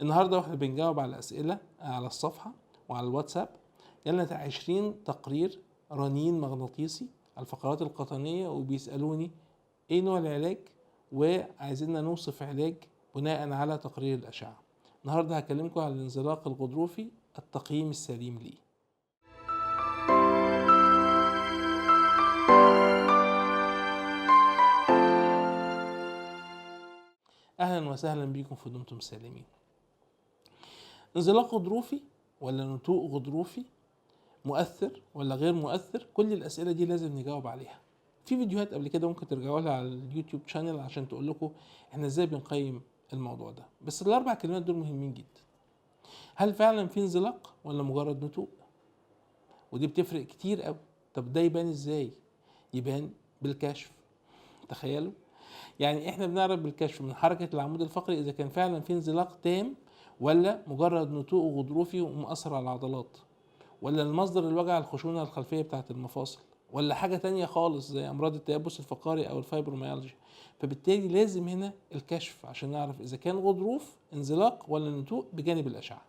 النهارده واحنا بنجاوب على اسئلة على الصفحة وعلى الواتساب جالنا 20 تقرير رنين مغناطيسي على الفقرات القطنيه، وبيسالوني ايه نوع العلاج وعايزيننا نوصف علاج بناء على تقرير الاشعة. النهارده هكلمكم على الانزلاق الغضروفي، التقييم السليم ليه. اهلا وسهلا بكم في دمتم سالمين. انزلاق غضروفي ولا نتوء غضروفي، مؤثر ولا غير مؤثر؟ كل الاسئلة دي لازم نجاوب عليها. في فيديوهات قبل كده ممكن ترجعوا لها على اليوتيوب channel عشان تقول لكم احنا ازاي بنقيم الموضوع ده، بس الاربع كلمات دول مهمين جدا. هل فعلا في انزلاق ولا مجرد نتوء؟ ودي بتفرق كتير قوي. طب ده يبان ازاي؟ يبان بالكشف. تخيلوا، يعني احنا بنعرف بالكشف من حركة العمود الفقري اذا كان فعلا في انزلاق تام ولا مجرد نتوء غضروفي ومؤثر على العضلات، ولا المصدر الوجع الخشونة الخلفية بتاعة المفاصل، ولا حاجة تانية خالص زي أمراض التيبس الفقري أو الفايبروميالجيا. فبالتالي لازم هنا الكشف عشان نعرف إذا كان غضروف انزلاق ولا نتوء بجانب الأشعة.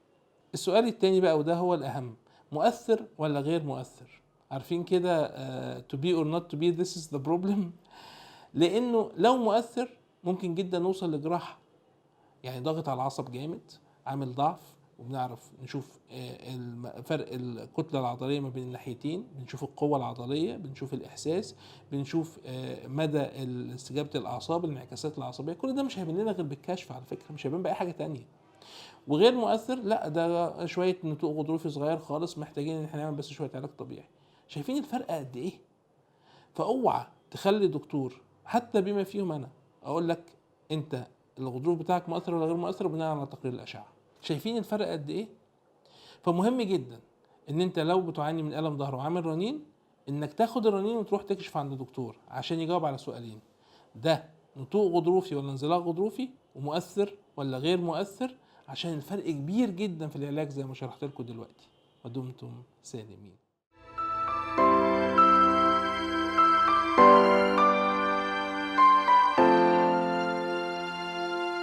السؤال التاني بقى، وده هو الأهم، مؤثر ولا غير مؤثر؟ عارفين كده to be or not to be, this is the problem. لأنه لو مؤثر ممكن جدا نوصل لجراحة، يعني ضاغط على العصب جامد عامل ضعف، وبنعرف نشوف فرق الكتلة العضلية ما بين الناحيتين، بنشوف القوة العضلية، بنشوف الإحساس، بنشوف مدى استجابة الأعصاب، الانعكاسات العصبية. كل ده مش هيبان لنا غير بالكشف على فكرة، مش هيبان بأي حاجة تانية. وغير مؤثر، لا ده شوية نتوء غضروفي صغير خالص، محتاجين إن احنا نعمل بس شوية علاج طبيعي. شايفين الفرق قد إيه؟ فأوعى تخلي دكتور حتى بما فيهم أنا أقول لك أنت الغضروف بتاعك مؤثر ولا غير مؤثر بناء على تقرير الأشعة. شايفين الفرق قد ايه؟ فمهم جدا ان انت لو بتعاني من الم ظهر وعامل رنين، انك تاخد الرنين وتروح تكشف عند دكتور عشان يجاوب على سؤالين: ده نتوء غضروفي ولا انزلاق غضروفي، ومؤثر ولا غير مؤثر، عشان الفرق كبير جدا في العلاج زي ما شرحت لكم دلوقتي. ودمتم سالمين.